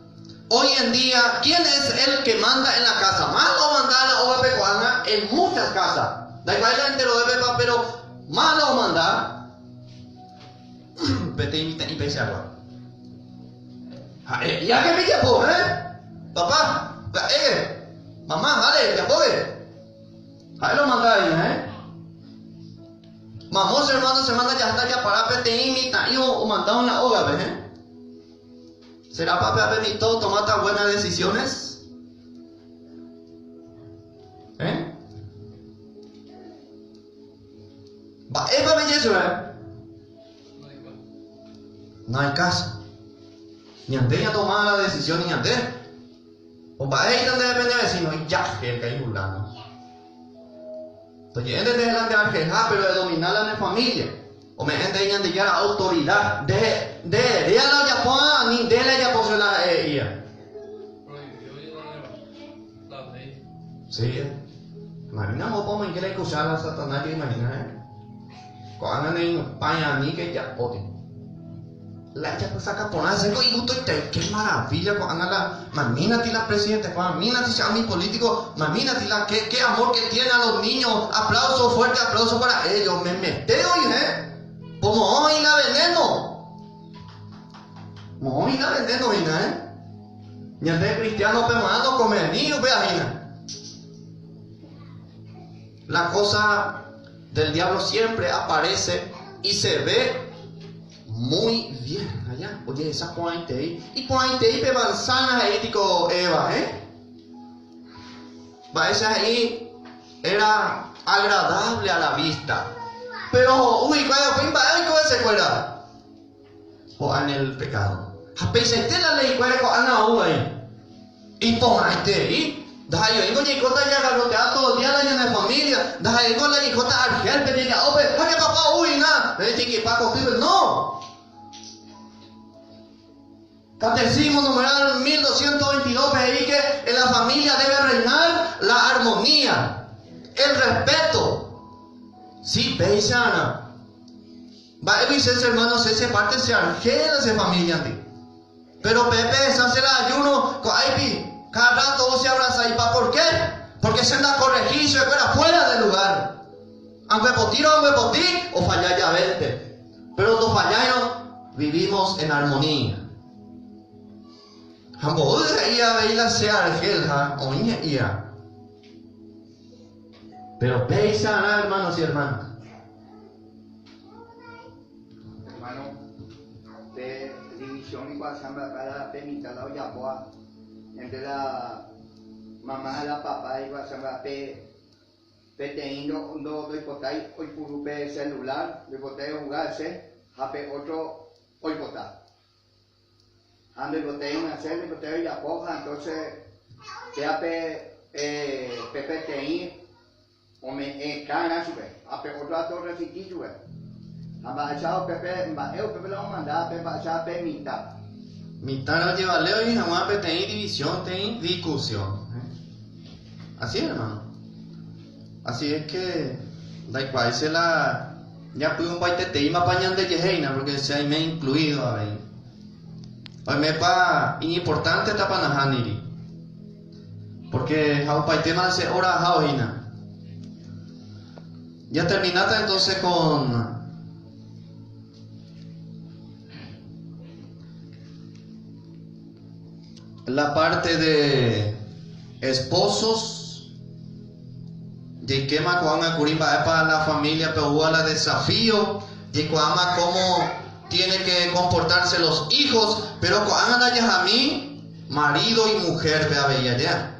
S1: Hoy en día, ¿quién es el que manda en la casa? Máva omanda la ógape ko'ág̃a en muchas casas. Ndaikuaái la enterovépepa, pero máva omanda. peteĩ mitã'i peichagua. Ha'e iáke pejapo, eh? Papá, pya'éke! Mamá, dale, ejapóke! Ha'e lo manda hína, eh? Mamo che hermano, che hermana, jaháta japara peteĩ mitã'i omandáva la ógape, eh? Serápa pe ape mitã otomáta buenas decisiones? Eh? Mba'épa peje chupe? No hay caso. Ñande ñatoma la decisión ñande. O mba'e he'íta ndéve pende vecino, ijaje el fulano. Toje'e nde la nde argelha, pero edomina la ne familia. Ome'ẽ nde Ñandejára autoridad. Nde, nde eréa la ojapóva, ani nde la ejapose la ha'e he'íva. Sí. Imagina mopa omoinge la ikuchára Satanás, yo imagina, eh. Ko'ág̃a neinupãi aníke ejapóti. La ejapysaka porã hese ko igustoitei. Qué maravilla ko'ág̃a la mamínati la presidente kuéra, mamínati che ami político, mamínati la qué, qué amor que tiene a los niños. Aplauso, fuerte aplauso para ellos. Me mete oĩ, eh. Po moõ oĩ la veneno. Moõ oĩ la veneno hína, eh. Ñande cristiano pe mo'ã nokomeni upéva hína. La cosa del diablo siempre aparece y se ve muy bien allá. Ojehecha porãitei. Iporãitei pe manzana he'i tiko Eva, eh? Mba'éicha he'i era agradable a la vista. Pero ho'u hikuái upéi mba'e oiko hesekuéra? Ho'a en el pecado. Ha peichaite la leikuéra ko'ág̃a ou vai. Iporãiterei. Ndaha'eioíngo jaikóta jagarrotea todo día la ñane familia, ndaha'éingo la jaikóta Argel-pe jeja'ópe, ha che papá ou hína, rejeikepa kotýpe. No! Catecismo numeral 1222-pe he'i que en la familia debe reinar la armonía, el respeto. Sí, péicha. Mba'égui che, che hermano, che che parte che argel che familia-ndi. Pero pe pehecha che la ayuno ko'áipi, cada rato ou che abrazaipa. ¿Por qué? Porque che ndakorrehi chupekuéra fuera de lugar. Anguepotírõ anguepoti, ofalla javénte. Pero ndofalláirõ, vivimos en armonía. Ha mboy he'i avei la che argel ha oĩ he'íva. Pero péicha arã, hermanos y hermanas.
S2: Hermano, pe división niko asamblea para pe mitad la ojapóva entre la mamá ha la papá niko asamblea pe peteĩ ndo ndoipotái oipuru pe celular, ndoipotái ohuga hese ha pe otro oipota. Ha ndoipotái oñase, ndoipotái ojapo ha entonces péa pe pe peteĩ Ome'ẽkárã chupe, ha pe ótro ato orresiti chupe. Ha mba'éicha upépe, mba'e upépe la omanda pe mba'éicha pe mitã.
S1: Mitãre ojevale oĩ hag̃ua peteĩ división teĩ discusión. Así es, hermano. Así es que ndaikuaái che la ñapy'ũmbaiteteímapa ñandejehéina, porque che aime incluido avei. Oimépa iñimportánteta nahániri. Porque ja'upaitéma che hora ahávo hína. Ya termináta entonces con la parte de esposos. Jaikéma ko'ág̃a kuri mba'épa la familia-pe oúva la desafío, jaikuaáma cómo tiene que comportarse los hijos, pero ko'ág̃a ndajahami Marido y mujer-pe avei aja.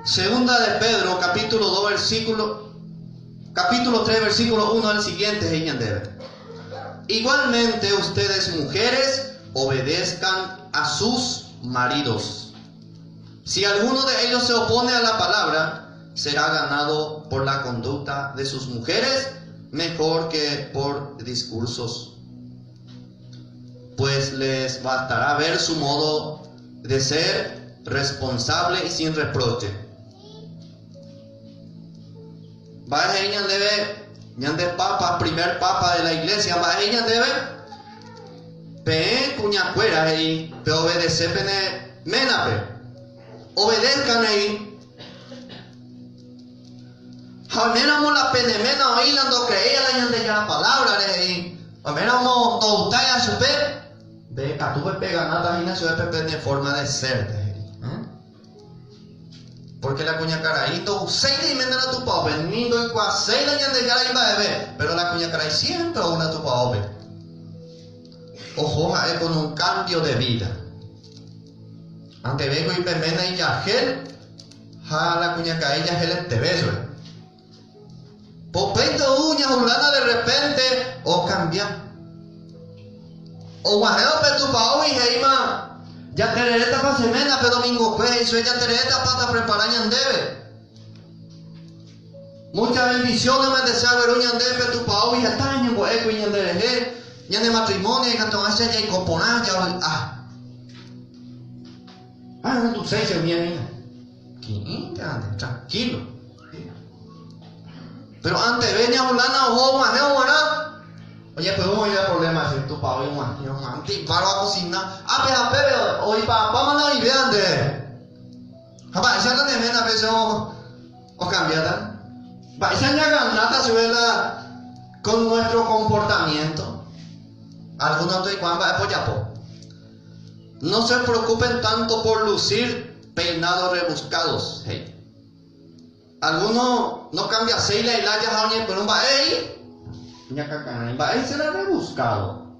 S1: Segunda de Pedro, capítulo 2, versículo, capítulo 3, versículo 1 al siguiente, he'i ñandéve. Igualmente ustedes mujeres obedezcan a sus maridos. Si alguno de ellos se opone a la palabra, será ganado por la conducta de sus mujeres mejor que por discursos. Pues les bastará ver su modo de ser responsable y sin reproche. Mba'e he'i ñandéve ñande Papa, primer Papa de la Iglesia, mba'e he'i ñandéve? Peẽ kuñakuéra he'i, peobedece pene ménape. Obedezcan he'i. Ha oiméramo la pene ména oĩ la ndocreéi la Ñandejára palabra-re he'i. Oiméramo ndogutáiva chupe, nde katu pepeganáta hína chupe pe pene forma de ser-pe, he'i. Porque la kuñakarai ndouséi la iména la tupaópe, ni ndoikuaaséi la Ñandejára imba'eve, pero la kuñakarai siempre ou la tupaópe. Oho ha'e con un cambio de vida. Anteve kuri pe ména ijargel ha la kuñakarai ijargeleteve chupe. Popéinte ou ñahulána de repente okambia. Oguahẽvo pe tupaógui he'íma, Jatererétapa che ména pe domingokue, he'i chupe, jatererétapa taprepara ñandéve. Mucha bendición omendese agueru ñandéve pe tupaógui heta ñembo'ékuri ñanderehe, ñane matrimonio ikatu'ãicha jaiko porã javy'a. Ah, ndotuséi che umía hína. Ki'ĩnte ande, tranquilo. Pero anteve ñahulana oho og̃uahẽ og̃uarã, oñepyrũ oĩve problema che tupao og̃uahẽ og̃uarã, antipáro akosina, ápe ha pépe oipapáma la oĩve ande. Ha mba'éicha la ne ména péicha okambiáta? Mba'éicha ñaganáta chupe la con nuestro comportamiento? Algunos ndoikuaa mba'épa ojapo. No se preocupen tanto por lucir peinados rebuscados, he'i. Alguno no cambiaséi la ilája ha oñepyrũ mba'e he'i? Ñakakarãi. Mba'e será rebuscado?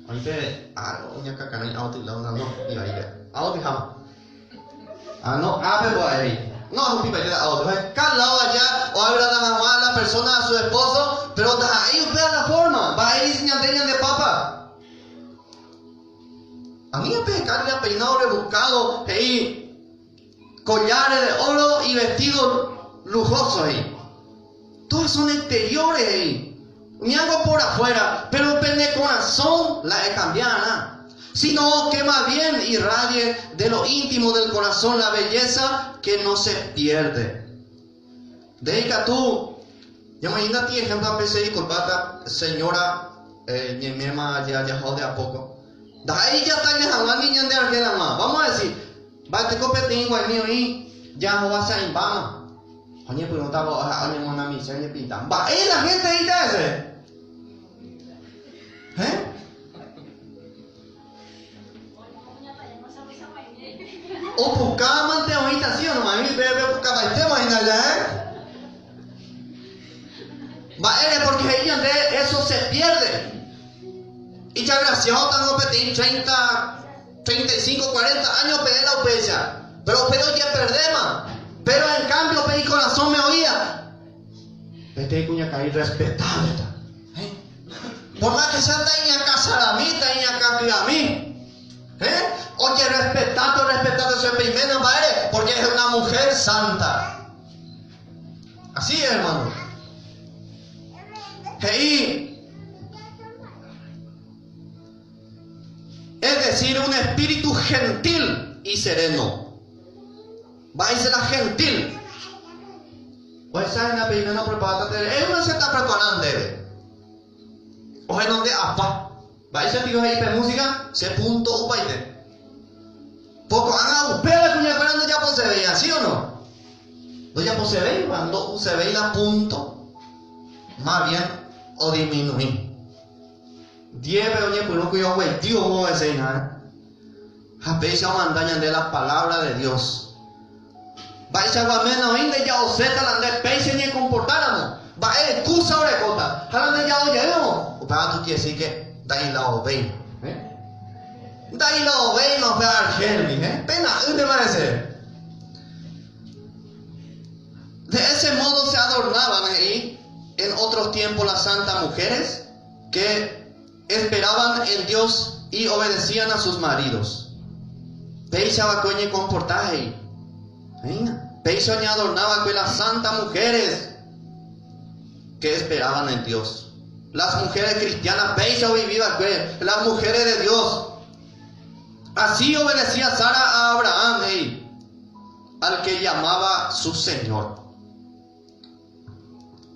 S1: Oĩ pe algo ñakakarãi aoty lado no, ivaípe. Aoty háma. Ah, no, ápe mba'e he'i. No, ahupipaite la aoty. Oheka lado aja oagrada hag̃ua a la persona a su esposo, pero ndaha'éi upéva la forma. Mba'e he'i ñande ñande papa? Ani apeheka ni apeinado rebuscado, he'i collares de oro y vestido lujoso, he'i. Todas son exteriores, he'i. Umi algo por afuera, pero pene korasõ la ekambiarã. Sino que más bien irradie de lo íntimo del corazón la belleza que no se pierde. Nde ikatu ñamoĩnda ti ejemplo pe che disculpáta señora ñaiméma jajaho de a poco. Ndaha'éi jatalla hag̃ua ni ñande argel hag̃ua. Vamos a decir, mba'eteko peteĩ guaimi oĩ jahovasa'ỹimbáma. Oñepyrũtavo oñemonamicha oñepinta. Mba'e la gente he'íta hese? Eh? Opuka mante oĩta sí o no, mami pe pepukapaitéma hína ja, eh? Mba'ére? Porque he'i ñande eso se pierde. Ijagraciado tango peteĩ 30, 35, 40 años peẽ la upéicha. Pero upéi ojeperdéma. Pero en cambio pe ikorasõme oĩa peteĩ kuñakarai respetable-ta. Por más que sea ndaiñakãsarami, ndaiñakãky'ami. ¿Eh? Ojerrespetáta, orrespetáta chupe iména, mba'ére? Porque es una mujer santa. Así es, hermano. He'i, es decir, un espíritu gentil y sereno. Mba'éicha la gentil. Ohecha hína pe iména opreparáta ndéve. Él se está preparando ndéve. Ohenonde apa. Mba'éicha piko he'i pe música? Che punto opaite. Po ko'ág̃a upéva kuñakuéra ndojaposevéi, ¿sí o no? Ndojaposevéiva, ndo'usevéi la punto. Más bien odiminui. Diépe oñepyrũ kuri oguejy ohóvo hese hína, eh? Ha péicha omanda ñande la palabra de Dios. Mba'eichagua ména oĩ ndeja'oséta la nde péicha eñekomportáramo? Mba'e excusa orekóta? Ha la ndeja'o jeýramo? Upéva tú quiere decir que nda'ilaovéima. Eh? Nda'ilaovéima upe argélgui. Eh? Pena'ỹntema hese. De ese modo se adornaban, he'i, en otros tiempos las santas mujeres que esperaban en Dios y obedecían a sus maridos. Péicha va'ekue oñekomporta he'i. He'ína. Péicha oñeadorna va'ekue las santas mujeres que esperaban en Dios. Las mujeres cristianas péicha ovivi va'ekue, las mujeres de Dios. Así obedecía Sara a Abraham, he'i, al que llamaba su Señor.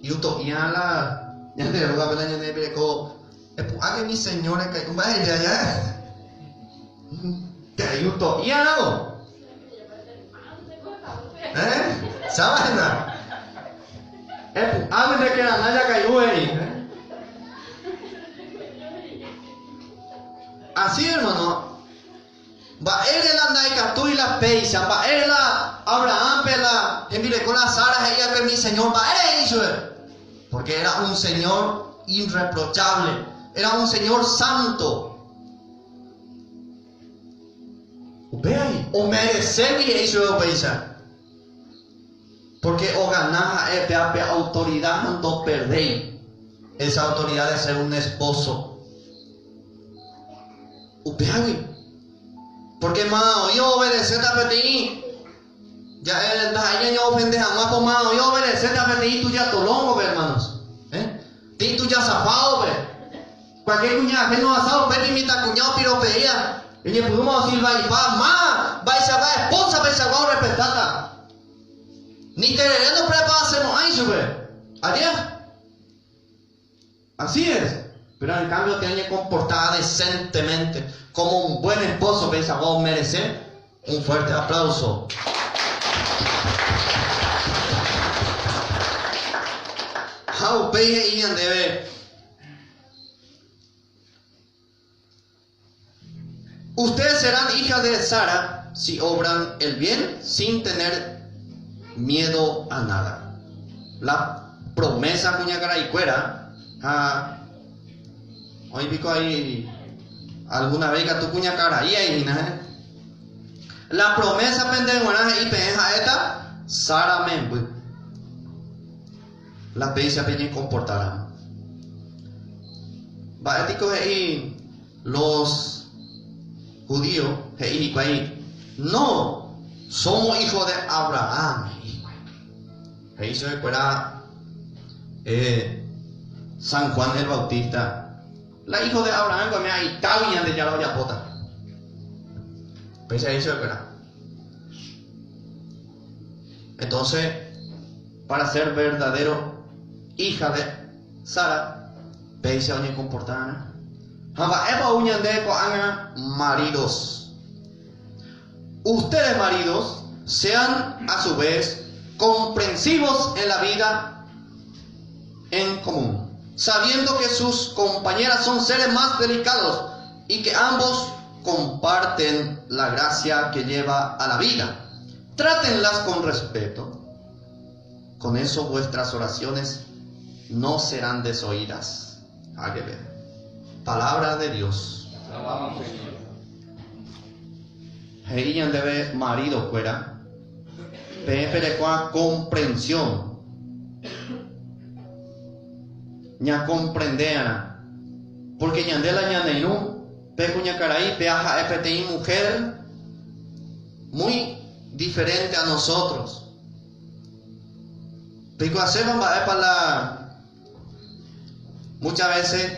S1: Iuto'ia la ñande rógape la ñane rembireko epu'ãke mi señor ekai'u mba'e he'i aja Iuto'ia ramo eh sábana epu'ãme nde kerana jakai'u he'i. Así hermano, mba'ére la ndaikatúi la péicha, mba'ére la Abraham-pe la hembireko la Sara he'i va'ekue mi señor, mba'ére he'i chupe? Porque era un señor irreprochable, era un señor santo. Upévagui omereségui he'i chupe upéicha. Porque ogana ha'e péva pe autoridad ha ndoperdéi esa autoridad de ser un esposo. Upévagui. Porque máva oĩ oobedecéta peteĩ ja'e ndaha'éi ñañoofende hag̃ua ko máva oĩ oobedecéta peteĩ tuja tolóngope, hermanos. Eh? Peteĩ tuja safádope. Cualquier kuña ajeno ohasa upépe imitãkuña opiropeía, oñepyrũma osilvaipa, máva mba'eichagua esposa peichagua orrespetáta. Ni terere ndopreparasemo'ãi chupe. Aje? Así es. Pero en cambio te oñekomporta decentemente como un buen esposo peichagua omerece un fuerte aplauso. Ha upéi he'i ñandéve Ustedes serán hijas de Sara si obran el bien sin tener miedo a nada. La promesa kuñakaraikuéra ha oĩ piko ahí alguna vez ikatu kuñakarai ahí hína eh? La promesa pende g̃uarã he'i peẽ ha'éta Sara memby. La péicha peñekomportáramo. Mba'e piko he'i los judíos? He'i hikuái, No, somos hijos de Abraham, he'i hikuái. He'i chupekuéra eh, San Juan el Bautista, la hijo de Abraham kuéra itágui Ñandejára ojapóta. Péicha he'i chupekuéra. Entonces, para ser verdadero hija de Sara, péicha oñekomporta'arã. Ha mba'épa ou ñande ko'ág̃a maridos? Ustedes maridos sean a su vez comprensivos en la vida en común, sabiendo que sus compañeras son seres más delicados y que ambos comparten la gracia que lleva a la vida. Trátenlas con respeto. Con eso vuestras oraciones no serán desoídas. Hágame. Palabra de Dios. He'i ñandéve marido-kuéra, peẽ perekua comprensión. Ñakomprendéarã. Porque ñande la ñaneirũ, pe kuñakarai, péa ha'e peteĩ mujer muy diferente a nosotros. Peikuaasépa mba'épa la muchas veces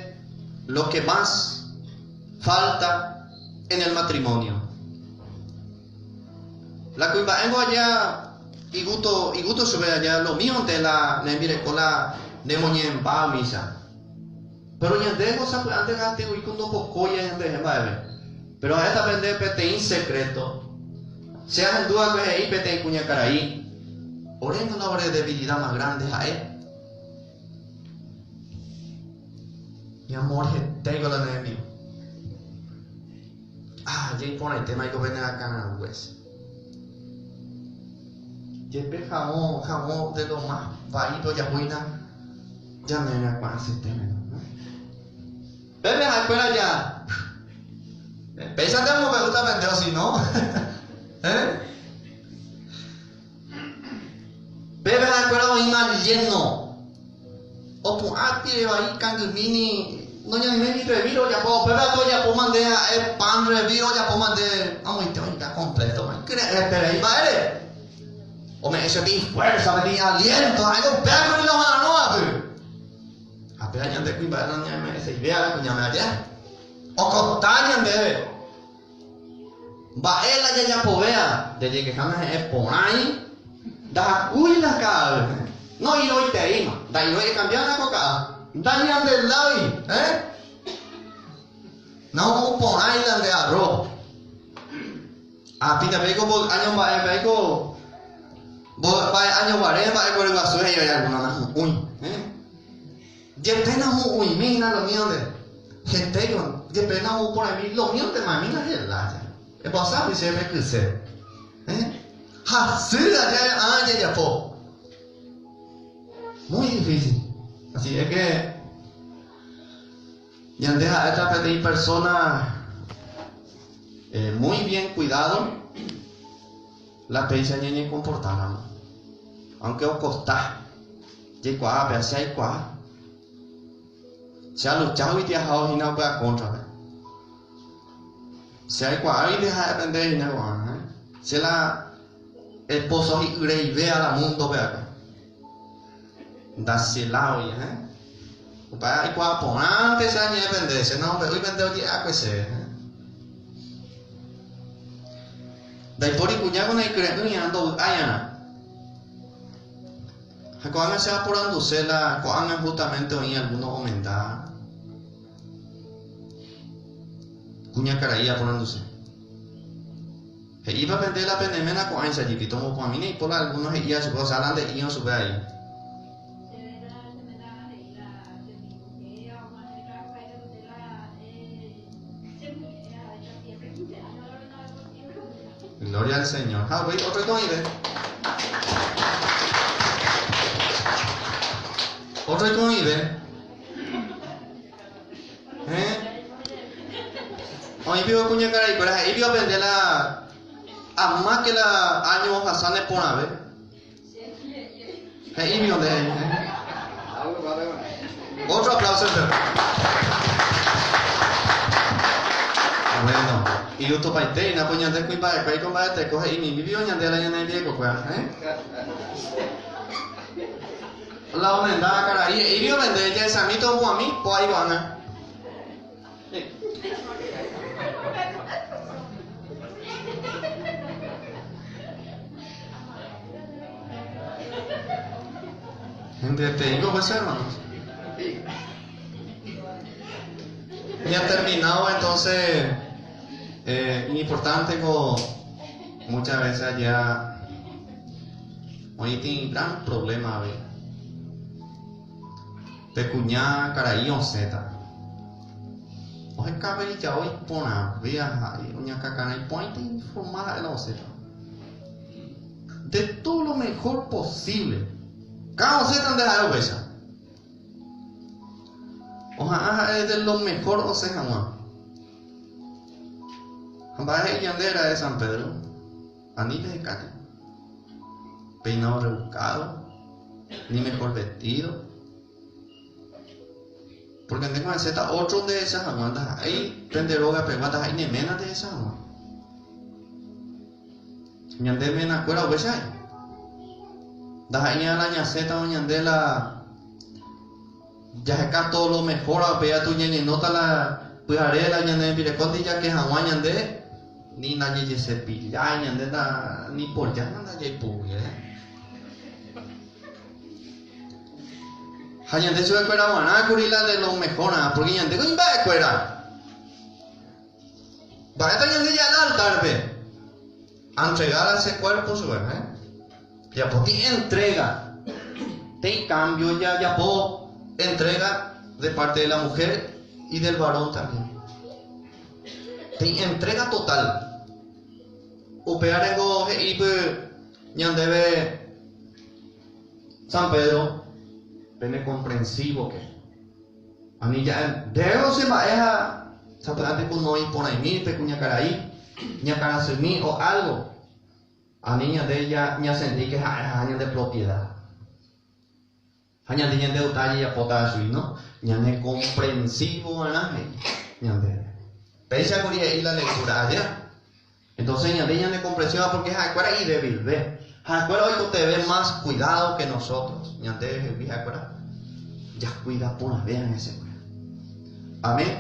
S1: lo que más falta en el matrimonio. La kuimba'éngo aja igusto igusto chupe aja lo míonte la nembireko la nemoñe'ẽmba umícha. Péro ñandéngo sapy'ánte katu oiko ndopokói ñanderehe mba'eve. Péro ha'éta pende peteĩ sekréto. Che ahendu va'ekue he'i peteĩ kuñakarai, Oréngo la ore debilida más grande ha'e. Ñamorhetéiko la ne rembi'u. Ah, je iporãitéma aiko pene akãrague che. Jepe javõ, javõ de lo más vaípe ojapóina. Ñane ryakuã asyetépe. Pépe ha'ekuéra ja. Péichante omombe'úta pende o si no. Eh? Pépe ha'ekuéra oĩma lleno. Opu'ã tire vai kangymíni noñaniméi ni reviro ojapo. Pépe atu ojapo mande ha'e pan reviro ojapo mande amoite oĩta completo. Kyre'ỹeterei mba'ére. Ome'ẽ che peteĩ fuerza, peteĩ aliento, ha'éngo upéva kuri la oha'arõvape. Ha péva ñande kuimba'e nañame'ẽseive ára kuñáme aja. Okosta ñandéve. Mba'e la jajapovéva, jajekeháma he'ẽ porãi, ndahakúi la ka'ay. No iroitereíma, nda'irói ekambiána ko ka'a. Ndañandelái, eh? Naho'u porãi la nde arroz. Apíta peiko mboy áño mba'e peiko mboy mba'e áño guare mba'e kuere guasu he'i oĩ alguna nahu'ũi. Eh? Jepe nahu'ũimi hína lo mío nde. Hete jepe na ou porãmi lomíontema amína helája. Embohaságui chéve pe kyse. Eh? Hasy aja ã jajapo. Muy difícil. Así es que ñande ha'éta peteĩ persona eh, muy bien cuidado la péicha ñañekomportáramo. Aunque okosta, jaikuaa pe che aikuaa. Che alucháguiti ahao hína upéva kóntrape. Che aikuaáguinte ha'e pende hína ko'ág̃a. Eh? Che la esposo hi'yreive a la mundo-pe akue. Ndachelávoi, eh? Upéva aikuaa porãnte che añe'ẽ pende, che namombe'úi pende oje'akue chéve. Eh? Ndaipóri kuña ko naikyre'ỹi'arã ndovy'ái'arã. Ha ko'ág̃a che aporanduse la ko'ág̃a justamente oĩ alguno omenda kuñakarai aporanduse. He'ípa pende la pene ména ko'ãicha jepi tomopu'ãmíne ipo la alguno he'íva chupe, osea la nde'íva chupe aí. Gloria al Señor. Ha upéi otro iko'ĩve. Otro iko'ĩve. Eh? Oĩ piko kuñakaraikuéra he'i piko pende la ama que la año ohasa ne porãve. He'i piko nde. Otro aplauso. Bueno, y utopaite, na pues ñande kuimba'ekuéra iko mba'eteko he'i mimi piko ñande la ñane rembirekokuéra, eh? La omendáva karai he'i piko pende jahechamíta opu'ãmi po a'i ko'ág̃a. Gente, pues hermanos. Ya terminado entonces, eh, importante ko muchas veces allá hoy tiene gran problema ve. Pe kuña karai osẽta. Oheka avei ijao iporãve ha oñakãkarã iporãite iforma ha'e la osẽta. De todo lo mejor posible. Káda osẽta nde ha'e upéicha. Oha'ã ha'e de lo mejor osẽ hag̃ua. Ha mba'e he'i ñande ra'e San Pedro? Ani pehekáke. Peinado rebuscado, ni mejor vestido. Porque nde ko'ẽséta otro ndehecha hag̃ua, ndaha'éi pende róga pegua, ndaha'éi ne ména ndehecha hag̃ua. Ñande menakuéra upéicha he'i. Ndaha'éi ña la ñasẽtava ñande la jaheka todo lo mejor upéi atu ñañenóta la pyhare la ñane rembirekóndi jake hag̃ua ñande Ni ndajejesepillái ñande nda ni por llama ndajaipurúi, eh. Ha ñande chupekuéra g̃uarã kuri la de lo mejor-rã, porque ñandéko imba'ekuéra. Mba'épa ñande ja'e la altar-pe? Antregar a che cuerpo chupe, eh. Japoti entrega. Tei cambio jajapo entrega de parte de la mujer y del varón también. Peteĩ entrega total. Upévarengo he'ípy ñandéve San Pedro, pene comprensivo-ke. Ani ja'e, ndéve che mba'e ha sapy'ánte ku noĩporãimi pe kuñakarai, ñakãrasymi o algo. Ani ñande ñasentíke ha'eha ñande propiedad. Ha ñande ñandeuta jajapóta chugui, no? Ñane comprensivo va'erã he'i ñandéve. Péicha kuri he'i la lectura aja. Entonces ñande ñane comprensiva porque ha'ekuéra idébilve. Ha'ekuéra oikotevẽ más cuidado que nosotros. Ñande hegui ha'ekuéra jacuida porãve hesekuéra. Amén.